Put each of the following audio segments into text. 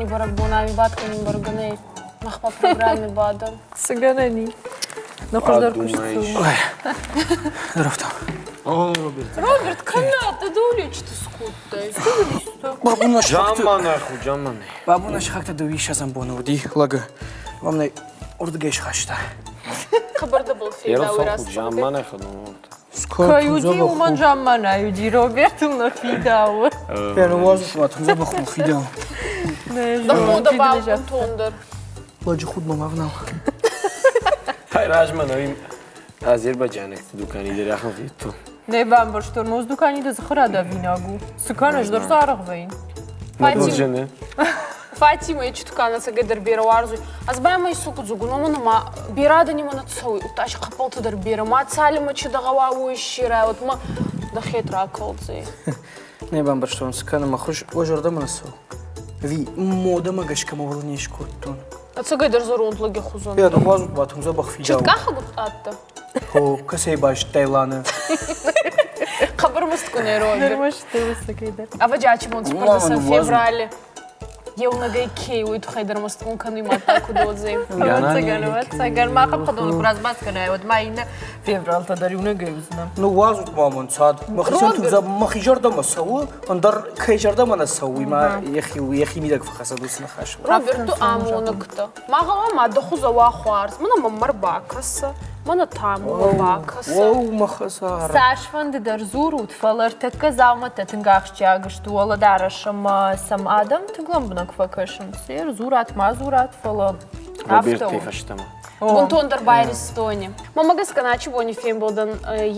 бони бӕрӕгбон ами бадгӕ нин бӕргӕ нӕй. Мах по программе бадӕн. Цы гӕнӕн и? Нӕ хуыздӕр куыст цы у? Рафта. Роберт, кӕнӕ ты дуличты скодтай. Бабуна Жаммана ху, жаммана. Бабуна сыхӕгтӕ дыууиссӕдзӕм боны уыди лӕгы. Вам нӕ уырдыгӕй схаста. Хабар-дабыл фидауы раст. Жаммана хӕдон. Кӕй уыди, уымӕн замманай уыди, Робертыл нӕ фидауы. Я ну уазут ма тынг дзӕбӕх у фидауы. Да худа балтондӕр. Лӕджы худмӕ ма внал. Тай размӕ нӕ азербайджанӕгты дукани дӕр ахӕм федтон. Нӕ бамбӕрстон, моз дукани дӕ дзыхы радавинаг у. Цы кӕныс, дӕр цы аргъ вӕййы? Фатима, Фатима ечи тукана цӕгӕдӕр берӕ уарзуй. Ӕз ба ма исукудзугун, уомӕн ӕма берӕ адӕни мӕ нӕ цӕуй, удта си хъӕппӕлтӕ дӕр берӕ. Ма цалинмӕ чи дӕ гъӕуа, уой иссерай, уӕд ма дӕхе ракалдзӕй. Не бамбӕрстон, цы кӕны мӕ хуыз, уӕ зӕрдӕмӕ нӕ цӕуы? Ӕви модӕмӕ гӕсгӕ мӕ уӕлӕ не скодтон? Ӕцӕгӕйдӕр зӕронд лӕги хузӕн. Йа, ныууадзут ма тынг дзӕбӕх фидауы. Чыткъахӕг адтӕ? Хо, кӕцӕй базыдтай Ланы? Хъӕбӕр мыстгун ӕй Роберт. Нырмӕст ӕцӕгӕйдӕр. Ӕвӕджиачи бон цыппӕрдӕсӕм февралы еунӕгӕй ке уой туххӕй дӕр мастгун кӕнуй мадта куд уодзӕй. Ӕвӕццӕгӕн, ӕвӕццӕгӕн. Ма хъӕпхъӕдоны куы разбас кӕнай, уӕд ма иннӕ февралтӕ дӕр иунӕгӕй уыдзынӕ. Ныууадзут ма мын цад. Мӕхицӕн тынг мӕхи зӕрдӕмӕ цӕуы, ӕндӕр кӕй зӕрдӕмӕ нӕ цӕуы, уый ма йӕхи йӕхи мидӕг фӕхӕцӕд уыцы ныхас. Роберту амонӕгтӕ. Ма гъӕуама дӕ хузӕ уа хуарз. Мӕнӕ мӕм ӕрбакӕсӕ, мӕнӕ тамула бакӕсӕ. Оу, мӕ хӕдзар. Цасфӕнды дӕр дзурут, фӕлӕ ӕртӕккӕ дзаумӕттӕ тынг ахсджиаг сты уӕлӕдарӕс ӕмӕ сӕм адӕм тынг лӕмбынӕг фӕкӕсынц. Дзурат ма дзурат, фӕлӕ афтӕ у. Робертӕй фӕстӕмӕ. Бунтондӕр Байристони. Мӕмӕ гӕсгӕ начи бони фембӕлдӕн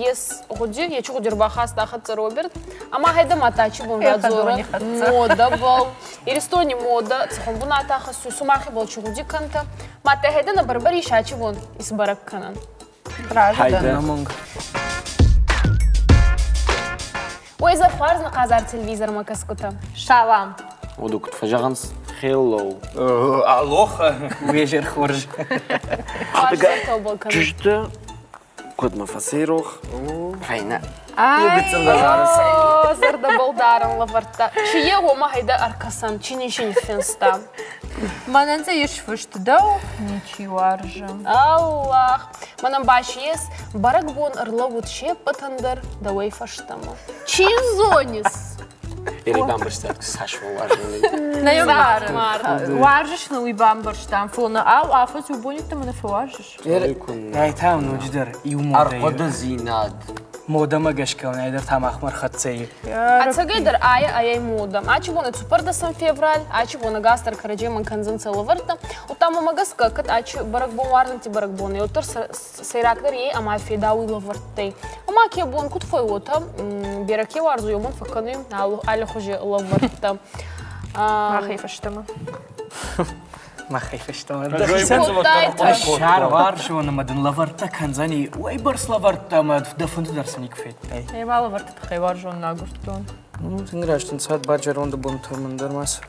ес гъуди, ечи гъуди ӕрбахаста хӕццӕ Роберт. Ӕма гьӕйдӕ ма тачи бон радзорӕн модӕбӕл. Иристони модӕ цӕхуӕн бунат ахӕссуй, сумах ибӕл чи гъуди кӕнтӕ? Мадта гьӕйдӕ нӕ барбари исачи бон исбӕрӕг кӕнӕн. Разы дӕн. Уой изӕр хуарз нӕ хъазар телевизормӕ кӕсгутӕ. Салам. Уыдон куыд фӕзӕгъынц, hello. Алоха, уезер хорз. Чызджытӕ куыд мӕ фӕцӕйрох, фӕйнӕ. Зӕрдӕбӕлдарӕн лӕвӕрдта. Чи е, уомӕ гьӕйдӕ ӕркӕсӕн, чи ничи ниффинста. Мӕнӕн дзы ис фыст дӕу ничи уарзы. Аллах! Мӕнӕн ба ес бӕрӕгбон ӕрлӕууд се ппӕтӕн дӕр дӕуӕй фӕстӕмӕ. Чи зонис? Ери бамбӕрстат, цас уарзын. Нӕ йӕ мбарын. Уарзыс нӕ уый бамбӕрстам, фӕлӕ нӕ ау афӕдз иу бонӕттӕ мӕ нӕ фӕуарзыс? Ай та ноджыдӕр иу модӕйы. Ӕрхъуыдыдзинад. Модӕмӕ гӕсгӕ дӕр та махмӕ ӕрхӕццӕ и. Ӕцӕгӕйдӕр ае ӕй мода. Ачи боны цуппӕрдӕсӕм февраль, ачи боны гастар кӕрӕдземӕн кӕндзӕнцӕ лӕвӕрттӕ. Удта мӕмӕ гӕсгӕ, кӕд ачи бӕрӕгбон уарзӕнти бӕрӕгбон ӕй, уӕддӕр сӕйрагдӕр е ӕма федауй лӕвӕрттӕй. Ӕма ке бон куд фӕууотӕ, берӕ ке уарзуй, уомӕн фӕккӕнуй аллихузи лӕвӕрттӕ. Махӕй фӕстӕмӕ. Махӕй фӕстӕмӕ. Сӕр уарзон ӕмӕ дын лӕвӕрттӕ кӕндзӕни, уӕйбӕрц лӕвӕрттӕ ӕмӕ дӕ фынды дӕр цы никуы федтай. Ӕмӕ лӕвӕртты тыххӕй уарзон нӕ агуырдтон. Ну, тынг раст ӕнцад базӕронды бонтӕ мын дӕр ма цы.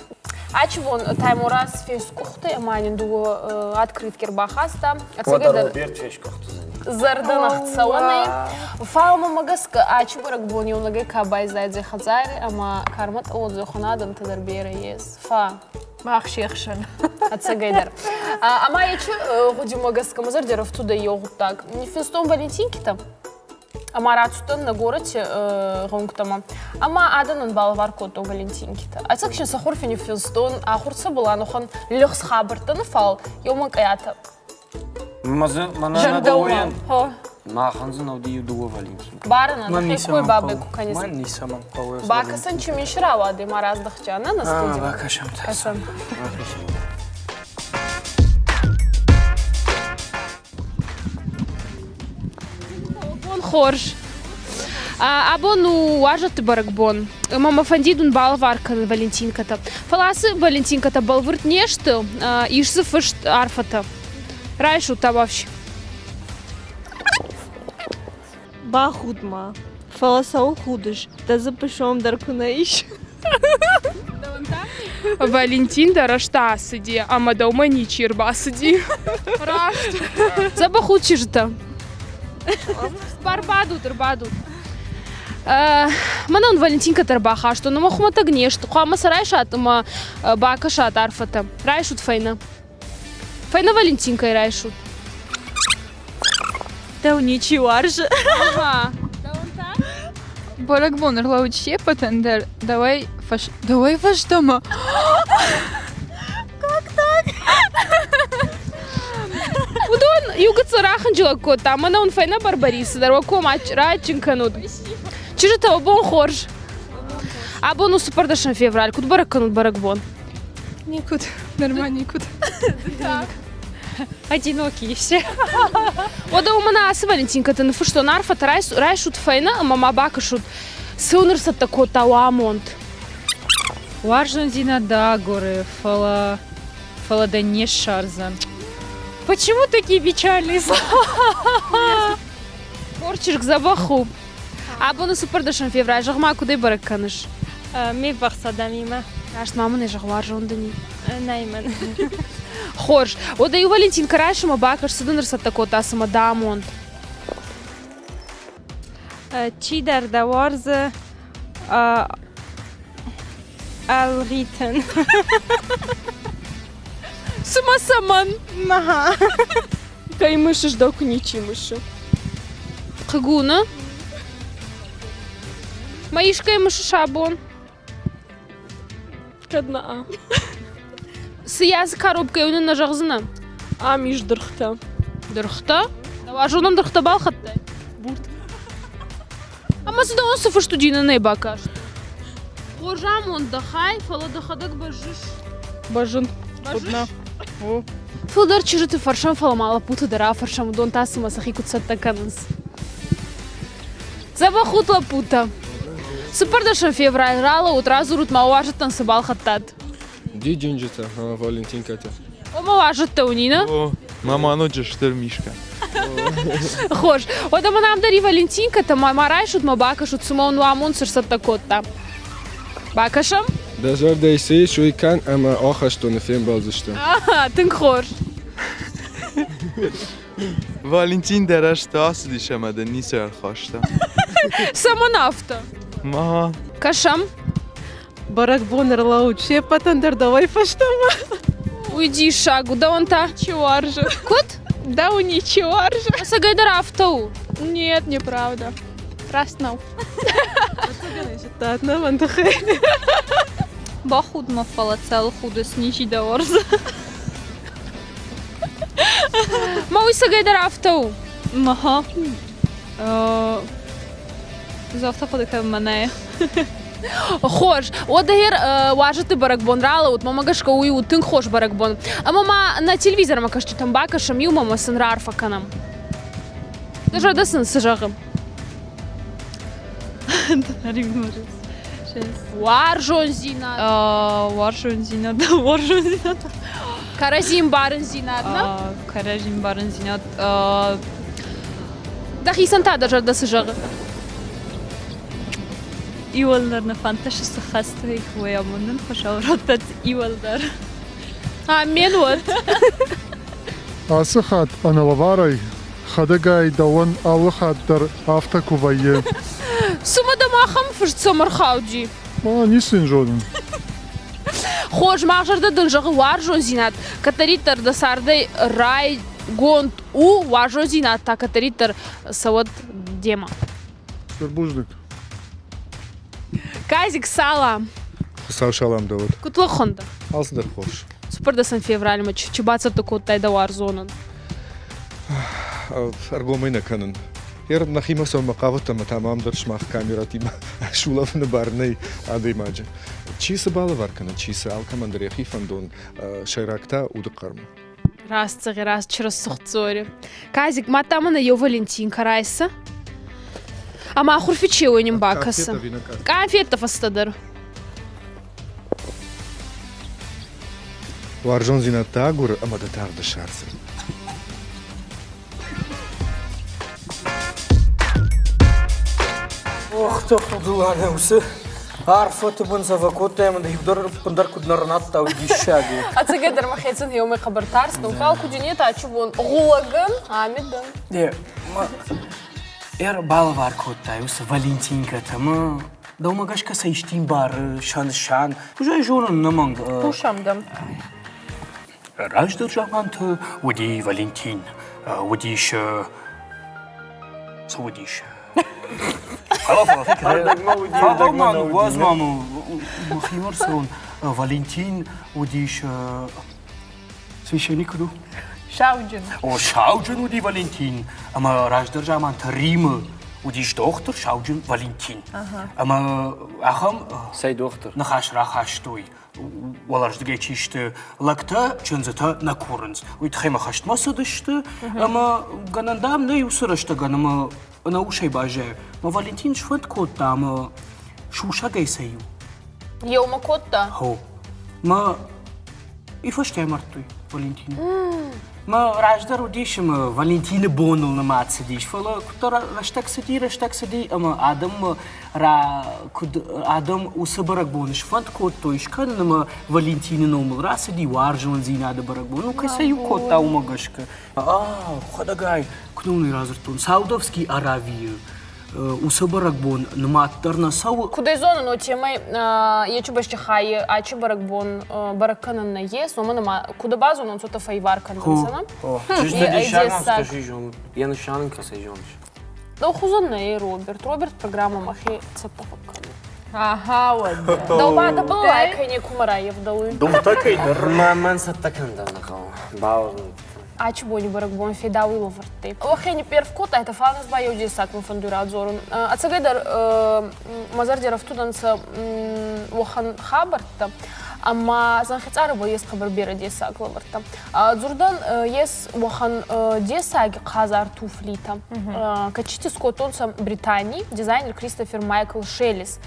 Ачи бон Таймураз фескъуыхты ӕмӕ йын дыууӕ открытки ӕрбахаста. Уӕдӕ Роберт фескъуыхты. Зӕрдӕнӕхцӕуӕнӕй. Фал мӕмӕ гӕсгӕ ачи бӕрӕгбон еунӕгӕй ка байзайдзӕй хӕдзари ӕма кармӕт уодзӕй адӕмтӕ дӕр берӕ ес. Фа. Мах се хсӕн. Ӕцӕгӕйдӕр. Ӕма ечи гъудимӕ гӕсгӕ мӕ зӕрди ӕрӕфтудӕй еу гъуддаг. Ниффинстон Валентинкитӕ ӕма рацудтӕн нӕ горӕти гъунгтӕмӕ. Ӕма адӕнӕн балӕвар кодтон Валентинкитӕ. Ӕцӕг син сӕ хурфи ниффинстон, ахур цӕбӕл анухӕн лӕгъз хабӕрттӕ нӕ, фал еумӕ къӕятӕ. Мӕнӕ Зӕрдӕуӕн. Махӕн дзы нӕу иу дыууӕ Валентинка. Барына, дӕхи кой бабӕй куы кӕнис. Мӕн ницӕмӕн хъӕуы. Бакӕсӕн чи мин рауади, ма раздӕхтӕ, на на студию. Бакӕсӕм. Кӕсӕм. Бон хорз. Абон у уарзӕтты бӕрӕгбон. Ӕмӕ мӕ фӕндид уын балӕвар кӕнын валентинкӕтӕ. Фӕлӕ ацы валентинкӕтӕ бӕлвырд не сты, ис дзы фыст арфӕтӕ. Райсут табафси. Бахуд ма, фӕлӕ цӕуыл худыс, дӕ дзыппы сом дӕр куы нӕ ис. Валентин дӕ рӕзты ацыди, ӕмӕ дӕумӕ ничи ӕрбацыди. Раст. Дзӕбӕх у чызджытӕ. Ӕрбадут, ӕрбадут. Мӕнӕн Валентинкӕтӕ ӕрбахастон, ӕмӕ хуымӕтӕг не сты. Хъуамӕ сӕ райсат ӕмӕ бакӕсат арфӕтӕ. Райсут фӕйнӕ. Фӕйнӕ Валентинкӕйы райсут. Дӕу ничи уарзы. Ага. Бӕрӕгбон ӕрлӕууыд се ппӕтӕн дӕр. Дӕуӕй, фӕс... Дӕуӕй фӕстӕмӕ. Как так? Уыдон иу гыццыл рахынджылӕг кодта, мӕнӕ уын фӕйнӕ барбарисы дӕр уӕ ком раадджын кӕнут. Чызджытӕ, уӕ бон хорз. Абон у цыппӕрдӕсӕм февраль. Куыд бӕрӕг кӕнут бӕрӕгбон? Никуыд. Нырма никуыд. Так. Одинокие все. Уӕдӕ уымӕн ацы Валентинкӕты ныффыстон арфӕтӕ райсут фӕйнӕ ӕмӕ ма бакӕсут, цы уын ӕрцӕттӕ кодта уӕ амонд. Уарзондзинад дӕ агуры, фӕлӕ фӕлӕ дӕ не ссардзӕн. Почему такие печальные слова? Хор чызг дзӕбӕх у. Абоны цыппӕрдӕсӕм февраль, зӕгъ-ма, куыдӕй бӕрӕг кӕныс? Ме ввахс адӕмимӕ. Раст ма мын ӕй зӕгъ, уарзон дын и? Нӕй мӕн. Хорз. Уӕдӕ-иу Валентинкӕ райсоммӕ бакӕс, цы дын ӕрцӕттӕ кодта, цымӕ дӕ амонд? Чидӕр дӕ уарзы, ӕлгъитын. Цымӕ цӕмӕн? Мӕ. Кӕй мысыс, дӕу куы ничи мысы. Хъыг у, нӕ? Мӕ искӕй мысыс абон? Кӕд нӕ. Цы йӕ цы коробкӕйы уынын нӕ зӕгъдзынӕ? Ам ис дыргътӕ. Дыргътӕ? Дӕ уарзонӕн дыргътӕ балхӕдтай? Бурт. Ӕмӕ цы дӕуӕн цы фыст уыди, нӕ бакаст? Хорз амонд дӕ хай, фӕлӕ дӕхӕдӕг бӕззыс. Бӕззын. Куыд О. Фылдӕр чызджыты фӕрсӕм, фӕлӕ ма лӕппуты дӕр афӕрсӕм, уыдон та цымӕ сӕхи куыд цӕттӕ кӕнынц. Дзӕбӕх ут, лӕппутӕ! Цыппӕрдӕсӕм февраль ралӕуут, радзурут ма уарзӕттӕн цы балхӕдтат. Дидинджытӕ ӕмӕ валентинкӕтӕ. Ома уарзӕттӕ у, Нина? О, мӕ ноджы стыр мишкӕ. Хорз. Уӕдӕ мӕн ам дӕр и валентинкӕтӕ, ма, ма райсут, ма бакӕсут, цыма уын уӕ амонд цы рцӕттӕ кодта. Бакӕсӕм? Дӕ зӕрдӕйы цы ис, уый кӕн ӕмӕ ахӕстоны фембӕлдзыстӕм. Аха, тынг хорз. Валентин дӕ рӕзты ацыдис ӕмӕ дын ницы ӕрхаста. Цӕмӕн афтӕ? Ма. Кӕсӕм. Бӕрӕгбон ӕрлӕуд се ппӕтӕн дӕр дӕуӕй фӕстӕмӕ. Уый диссаг у, дӕуӕн та? Чи уарзы? Куыд? Дӕу ничи уарзы. Ӕцӕгӕйдӕр афтӕ у. Нет, неправда. Раст нӕу. Зыдтат нӕ мӕн тыххӕй. Бахуд ма, фӕлӕ цӕл худыс ничи дӕ уарзы. Ма уый цӕгӕйдӕр афтӕ у. Маха. Завтра хъуыды кӕн мӕнӕ. Хорз. Уӕдӕ уазӕгты бӕрӕгбон ралӕуд, мӕмӕ гӕсгӕ уый у тынг хорз бӕрӕгбон. Ӕмӕ ма нӕ телевизормӕ кӕсджытӕм бакӕсӕм иумӕ ӕмӕ сын раарфӕ кӕнӕм. Дӕ зӕрдӕ сын цы зӕгъы? Уарзондзинад. Уарзондзинад. Уарзондзинад. Кӕрӕдзи ӕмбарындзинад, нӕ? Кӕрӕдзи ӕмбарындзинад. Дӕхицӕн та дӕ зӕрдӕ цы зӕгъы? Иуӕлдӕр нӕ фӕндтӕ сыххӕст уый амонын Хуыцау раттӕд иуӕлдӕр. Амен уӕд. Ацы хатт ӕнӕлӕварӕй, хӕдӕгай дӕуӕн алы хатт дӕр афтӕ куы вӕййы. Цымӕ дӕм ахӕм фыст цӕмӕ рхауди? Ма, ницы йын зонын. Хорз, мах зӕрдӕ дын зӕгъы уарзондзинад, кӕддӕриддӕр дӕ цардӕй райгонд у, уарзондзинад та кӕддӕриддӕр цӕуӕд демӕ. Стыр бузныг. Казик, салам! Хуыцау салам дӕуӕд. Куыд лӕгхуын дӕ? Алцыдӕр хорз. Цыппӕрдӕсӕм февралмӕ чи бацӕттӕ кодтай дӕ уарзонӕн? Ӕргомӕй нӕ кӕнын. Ер нӕхимӕ цӕуынмӕ хъавыдтӕн ӕмӕ та мӕм дӕр сымах камерӕтимӕ сулӕфыны бар нӕй адӕймаджы. Чи цы балӕвар кӕны, чи цы, алкӕмӕн дӕр йӕхи фӕндон, сӕйраг та уды хъарм. Раст зӕгъи, раст чырысугъд дзори. Казик, мадта мӕнӕ еу Валентинкӕ райсӕ. Ӕма хурфи чеуӕнин бакӕсӕ. Къанфеттӕ фӕстӕдӕр. Уарзондзинӕдтӕ агуры ӕмӕ дӕ тагъд ссардзӕн. Ох, тӕхудыланӕ уыцы арфӕты бын сӕ фӕкодтай ӕмӕ иу дӕр ӕппындӕр куыд нӕ рнадта, уый диссаг у. Ӕцӕгӕйдӕр мӕхецӕн еумӕ хъӕбӕр тарстон, фал куд иннетӕ ачи бон гъулӕгӕн ами дӕн. Не, ма... Ӕрбалӕвар кодтай уыцы валентинкӕтӕ мӕ дӕумӕ гӕсгӕ сӕ исти бары, сӕ нысан. Куы ӕй зонын, ӕнӕмӕнг. Хъусӕм дӕм. Раздӕр заманты уыди Валентин, уыдис цы уыдис? Уадз ма мӕхимӕ рцӕуон. Валентин уыдис священник у? Сауджын. О, сауджын уыди Валентин. Ӕмӕ раздӕр заманты Римы уыдис дохтыр сауджын Валентин. Ӕмӕ ахӕм Цӕй дохтыр? ныхас рахастой. Уӕларздыгӕй чи сты, лӕгтӕ чындзытӕ нӕ курынц. Уый тыххӕй мӕ хӕстмӕ цыдысты, ӕмӕ гӕнӕн дам нӕй уыцы рӕстӕгӕн ӕмӕ ӕнӕ усӕй баззайы. Мӕ Валентин сфӕнд кодта ӕмӕ сусӕгӕй сӕ иу. Еумӕ кодта? Хо. Мӕ и фӕстӕ мардтой Валентины. Мӕ раздӕр уыдис ӕмӕ Валентины боныл нымад цыдис, фӕлӕ куыддӕр рӕстӕг цыди, рӕстӕг цыди ӕмӕ адӕммӕ ра, куыд адӕм уыцы бӕрӕгбон сфӕнд кодтой скӕнын ӕмӕ Валентины номыл рацыди уарзондзинады бӕрӕгбон. Ну, кӕй сӕ иу кодта, уымӕ гӕсгӕ. А, хӕдӕгай, куыд уын радзырдтон, Саудовский Аравийы уыцы бӕрӕгбон нымад дӕр нӕ цӕуы. Куыд ӕй зонын, темӕ ечы бӕстыхайы ачы бӕрӕгбон бӕрӕг кӕнын нӕ ес, уымӕн ӕмӕ куыд базонон, цотӕ фӕивар кӕндзӕн. Чызджы диссаг ма скӕсы зон, йӕ нысан ын кӕцӕй зоныс? Дӕу хузӕн нӕй, Роберт. Роберт программӕ мӕхе цӕттӕ фӕккӕны. Аха, уӕдӕ. Дӕу ба дӕбӕл лайкӕй некумӕ райевдӕуй. Думтӕ кӕйдӕр. Мӕ мӕн цӕттӕ кӕндӕн нӕ хъӕуы. Бауырнӕд. Ачи бони бӕрӕгбон федауй лӕвӕрдтӕй. Уӕхе нипперф кодтайтӕ, фал ӕз ба еу дессаг мӕ фӕндуй радзорун. Ӕцӕгӕйдӕр мӕ зӕрди ӕрӕфтудӕнцӕ уӕхӕн хабӕрттӕ, ӕма зӕнхи цъарӕбӕл ес хъӕбӕр берӕ дессаг лӕвӕрттӕ. Дзурдӕн ес уӕхӕн дессаги хъазар туфлитӕ. Кӕчити скодтонцӕ Британий дизайнер Кристофер Майкл Шеллис.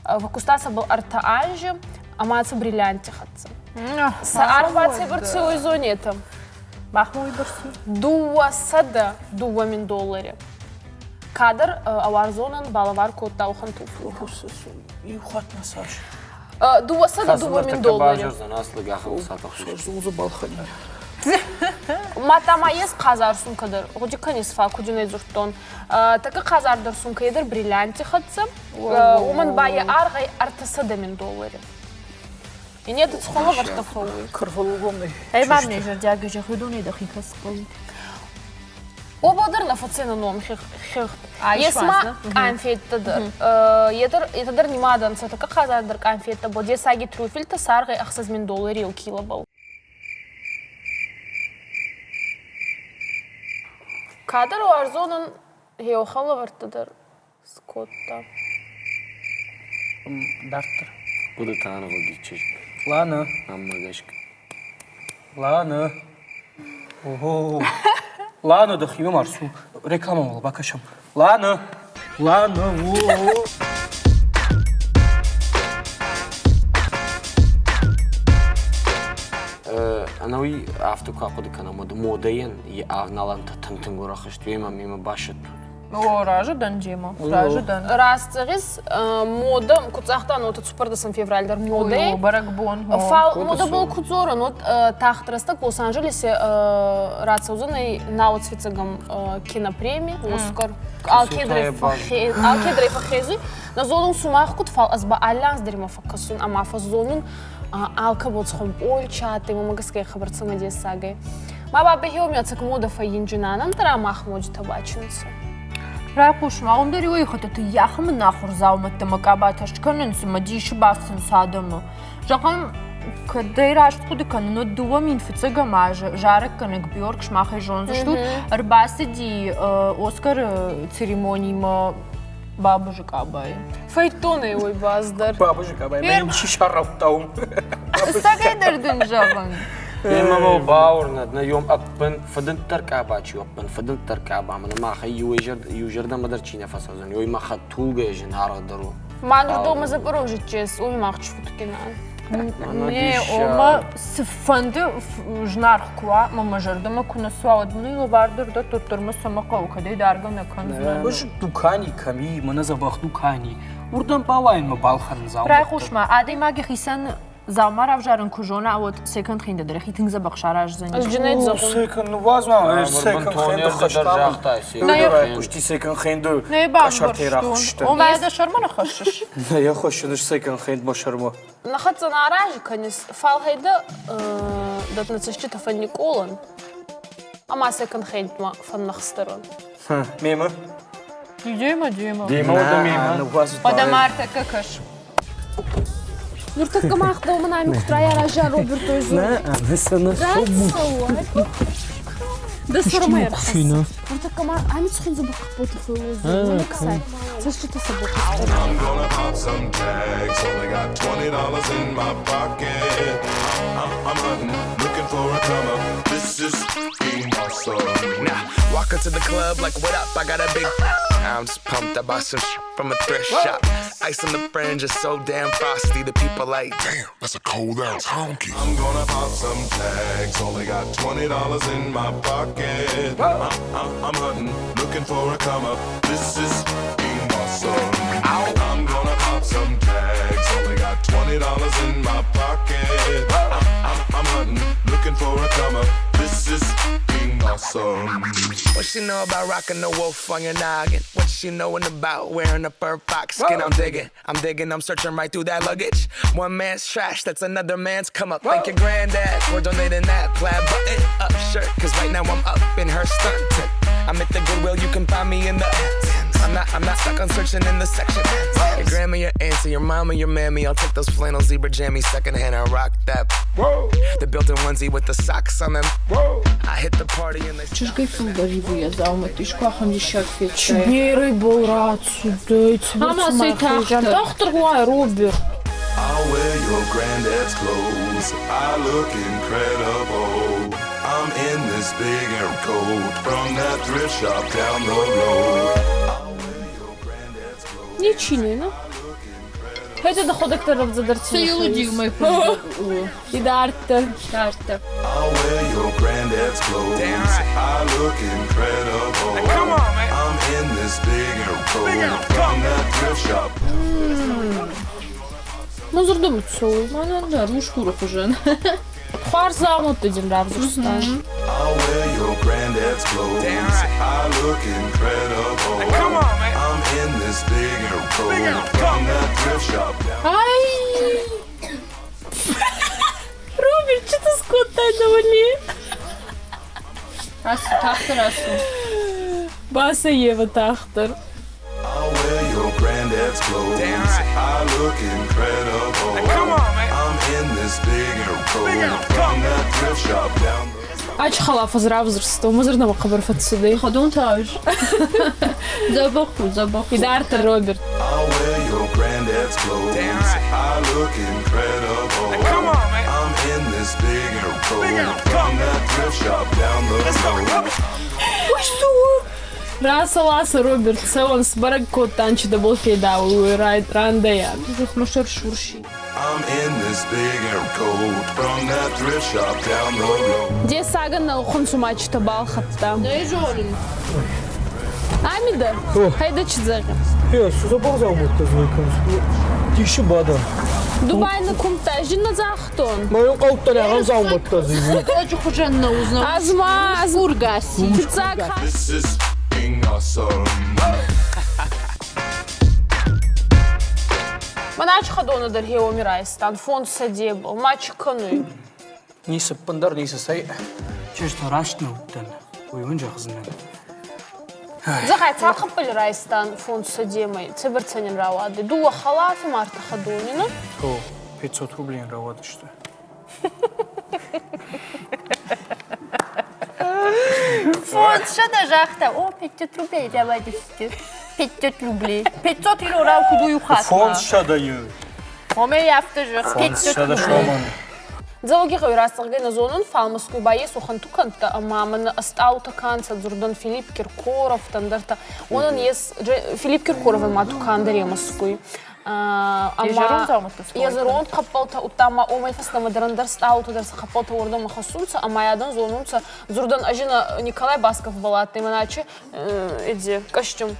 Фӕкуста сӕбӕл ӕртӕ анзи ӕма ци бриллиантти хӕццӕ. Сӕ аргъ цӕйбӕрцӕ уой зонетӕ? Махмӕ уойбӕрци? 202 000 доллари. Кадӕр ӕуарзонӕн балӕвар кодта уӕхӕн туфли. Иу хатт ма цас? 202 000 доллари. Мадта ма ес хъазар сумка дӕр. Гъуди кӕнис, фал куд ин дзурдтон. Тӕккӕ хъазардӕр сумка е дӕр бриллианти хӕццӕ. Уомӕн ба е аргъӕй 300 мин доллари. И нет, цхолавӕрттӕ фӕууй. Кӕрфӕлугомнӕй. Ӕй ма мне зӕрдиагӕй зӕгъуй, доней дӕхи кӕсгӕй. Обал дӕр нӕ фӕцӕй ном хигъд. Ес ма къанфеттӕ дӕр. Етӕ дӕр нимадӕнцӕ тӕккӕ хъазардӕр къанфеттӕ бо дессаги трюфельтӕ саргъи 6000 доллари еу килобӕл. Кадӕр уарзонӕн еухӕн лӕвӕрттӕ дӕр скодта. Дарддӕр. Хъуыдытӕ аныгъуылди чызг. Лана. Аммӕ гӕсгӕ. Лана. Ого. Лана, дӕхимӕ ма рцу. Рекламӕмӕ уал бакӕсӕм. Лана. Лана. О. Ӕнӕуи афтӕ куы ахъуыды кӕнӕм, уӕд модӕйӕн йӕ авналӕнтӕ тынг-тынг уӕрӕх сты, уемӕ мемӕ басӕттут. О, разы дӕн, Джема, разы дӕн. Раст зӕгъис, мода, куыд загъта, ноты цуппӕрдӕсӕм февраль дӕр модӕй. Бӕрӕгбон. Фал модӕбӕл куд дзорӕн, вот тагъд рӕстӕг Лос-Анджелесе рацӕудзӕнӕй науӕдз кинопреми Оскар. Алкедрӕй фӕххезуй. Нӕ зонун сумах куд, фал ӕз ба алли анз дӕр имӕ фӕккӕсун ӕма фӕззонун алкӕбӕл цӕхуӕн пъолчатӕй, уомӕ гӕсгӕ хабар цӕмӕдесагӕй. Ма бабӕ ӕцӕг модӕ фӕййинджинанӕн дӕр ӕма мах моджитӕ бачунцӕ. Райхъус ма, уым дӕр иуӕй хӕттыты йӕхи ӕнахуыр дзаумӕттӕ мӕ къабатӕ скӕнынц ӕмӕ дисы бафтынц адӕмы. Зӕгъӕм, кӕд ӕй раст хъуыды кӕнын, уӕд 2000 фыццӕгӕм азы зарӕггӕнӕг Бьорк сымахӕй зондзыстут, ӕрбацыди Оскары церемонимӕ бабызы къабайы. Фӕйдтон ӕй уой баз дӕр. Бабызы къабайы, мӕ йын чи сарӕвдта уым. Цӕгӕй дӕр дын зӕгъын. Мӕ мӕ бауырнӕд, нӕ йом ӕппын фыдынддӕр къаба чи у, ӕппын фыдынддӕр къаба, мӕнӕ махӕй иу зӕрдӕмӕ дӕр чи нӕ фӕцӕудзӕн, уый мӕ хӕдтулгӕйы зынаргъдӕр у. Ма ныр дома Запорожье уый мах чфуткинан. Не, ома цыфӕнды зынаргъ куы уа, мӕ мӕ зӕрдӕмӕ куы нӕ цуа, уӕд мын лӕвар дӕр дӕтт, уӕддӕр мӕ цӕмӕ хъӕуы, кӕдӕй даргӕ нӕ кӕндзынӕн. Ӕз дукани кӕм и, мӕнӕ дзӕбӕх дукани, уырдӕм бауайынмӕ балхӕнын дзаумӕттӕ. Райхъус ма, адӕймаг йӕхицӕн Дзаума равзарын куы зона, уӕд секонд-хенды дӕр йӕхи тынг дзӕбӕх сараздзӕни. Ӕз джынӕй зӕгъун. Секонд ныууадз ма, секонд-хенды хӕстамон. Райхъуысти секонд-хенды къӕсӕртӕй рахызтӕн. Омӕ дӕ сӕрмӕ нӕ хӕссыс? Нӕ йӕ хӕссын секонд-хенд мӕ сӕрмӕ. Нӕхӕццӕ нӕ аразы кӕнис, фал гъейдӕ дӕт нӕ цӕститӕ фӕнникъолӕн ӕма секонд-хендмӕ фӕннӕхстӕрӕн. Мемӕ? Демӕ, демӕ. Демӕ уӕдӕ мемӕ. Уӕдӕ ма ӕртӕккӕ кӕс. Нуртӕккӕ мах дӕумӕ ами куд райараза Робертой Нӕ, Да сӕрмӕ Нуртӕккӕ ма ами цхун дзӕбӕх хъаппоти фӕууодзӕй. Цӕститӕ сӕ I'm gonna pop some tags. Only got $20 in my pocket. I'm, I'm hunting, looking for a come up. This is f***ing awesome. Now, walk into the club like, what up? I got a big. I'm just pumped. I bought some from a thrift shop. Ice on the fringe is so damn frosty. The people like, damn, that's a cold ass honky. I'm gonna pop some tags. Only got $20 in my pocket. I'm, I'm, I'm hunting, looking for a come up. This is f***ing awesome. I'm gonna pop some tags. Only got $20 in my pocket. I'm, I'm, I'm hunting, looking for a come up. This is f***ing awesome. What she know about rocking the wolf on your noggin? What she knowin' about wearing a fur fox skin? I'm digging, I'm digging, I'm searching right through that luggage. One man's trash, that's another man's come up. Thank your granddad for donating that plaid button up shirt. Cause right now I'm up in her skirt. I'm at the Goodwill, you can find me in the. I'm not, I'm not stuck on searching in the section. Your grandma, your auntie, your mama, your mammy. I'll take those flannel zebra jammies secondhand and rock that. Whoa. The built-in onesie with the socks on them. Whoa. I hit the party and they. Чызгӕй фылдӕр ивы йӕ дзаумӕтты, искуы ахӕм диссаг федтай? Чберый был рацудӕй, Ӕмӕ цӕй тагъддӕр? Тагъддӕр уай, Роберт. I'll wear your granddad's clothes. I look incredible. I'm in this big air coat from that thrift shop down the road. Ничи не, ну. Хӕйтӕ дӕхуӕдӕг дӕр рӕвдзӕдӕр Цы йыл уыди уымӕй хуыздӕр у? И дарддӕр. Дарддӕр. I'll wear your granddad's clothes. I look incredible. Come on, man. I'm in this big air coat from that thrift shop. Мӕ зӕрдӕмӕ цӕуй. Мӕнӕн дӕр усгуры хуызӕн. Хуарз дзаумӕттӕ дин равзурстан. I'll wear your granddad's clothes. I look incredible. Come on, man. I'm in this big air coat from that thrift shop down. Ай! Роберт, чи ты скодтай дӕуӕли? Рацу, тагъддӕр рацу. Баса Ева тагъддӕр. I'll wear your granddad's clothes. I look incredible. Come on, man. I'm in this big air coat from that thrift shop down the Ач хӕлаф ӕз равзӕрстон, мӕ зӕрдӕмӕ хъӕбӕр фӕццудӕй. Ходон та ӕз. Дзӕбӕх у, дзӕбӕх у. И дарддӕр, Роберт. I'll wear your granddad's clothes. I look incredible. Come on, man. I'm in this big air coat from that thrift shop down the road. Рацӕ-ласӕ, Роберт, цӕуӕн, сбӕрӕг кодтан, чи дӕбӕл федауй, уой рандӕйӕн. Мӕ сӕр сурси. I'm in this big air coat from that thrift shop down the road. Дессагӕн нӕлхъун цума читӕ балхӕдта. Нӕ зонун. Ами дӕ? Хайда чи зӕгъи? Дзаумӕттӕ дзуй Дисы бадӕн. Дубай нӕ кумдта, зин нӕ загътон. Мӕ хъӕуттӕ рӕгъӕн дзаумӕттӕ дзуй. Лӕджы хуызӕн нӕ уыдзӕн. Азма, аз Ургаси. Фыццаг This is f***ing awesome. Мӕнӕ хӕдоны дӕр гъеуоми райстан, фонд сӕдебӕл, ма чи кӕнуй? Ницы ӕппындӕр ницы, цӕй чызджытӕ раст нӕ уыдтӕн, уый уын зӕгъдзынӕн. Зӕгъай, цахӕппӕл райстан фонд сӕдемӕй, цӕбӕрцӕ нин рауадӕй? Дууӕ хӕлафи ма ӕртӕ хӕдони, нӕ? О, 500 рублей рауадысты. Фонд сӕдӕ загъта, о, 500 рублей рауадысты. 500 рублей. 500 иронау куыд у иу хатт? Фонд сӕдӕйы. Омӕ афтӕ зӕгъ, 500 рублей. Дзӕуӕгигъӕуи рацӕгъгӕй нӕ зонун, фал Мӕскуй ба ес уӕхӕн тукӕнттӕ ӕма мӕнӕ ӕстъалутӕ ка нцӕ, дзурдӕн Филипп Киркоров, ӕндӕртӕ. Уонӕн ес Филипп Киркоровӕн ма тукан дӕр е Мӕскуй. Ӕма е зӕронд хъӕппӕлтӕ, удта ма уомӕй фӕстӕмӕ дӕр ӕндӕр стъалутӕ дӕр сӕ хъӕппӕлтӕ уордӕмӕ хӕссунцӕ ӕма адӕн зонунцӕ, дзурдӕн ӕзинӕ Николай Басков баладтӕй, мӕнӕ ачи эти костюм.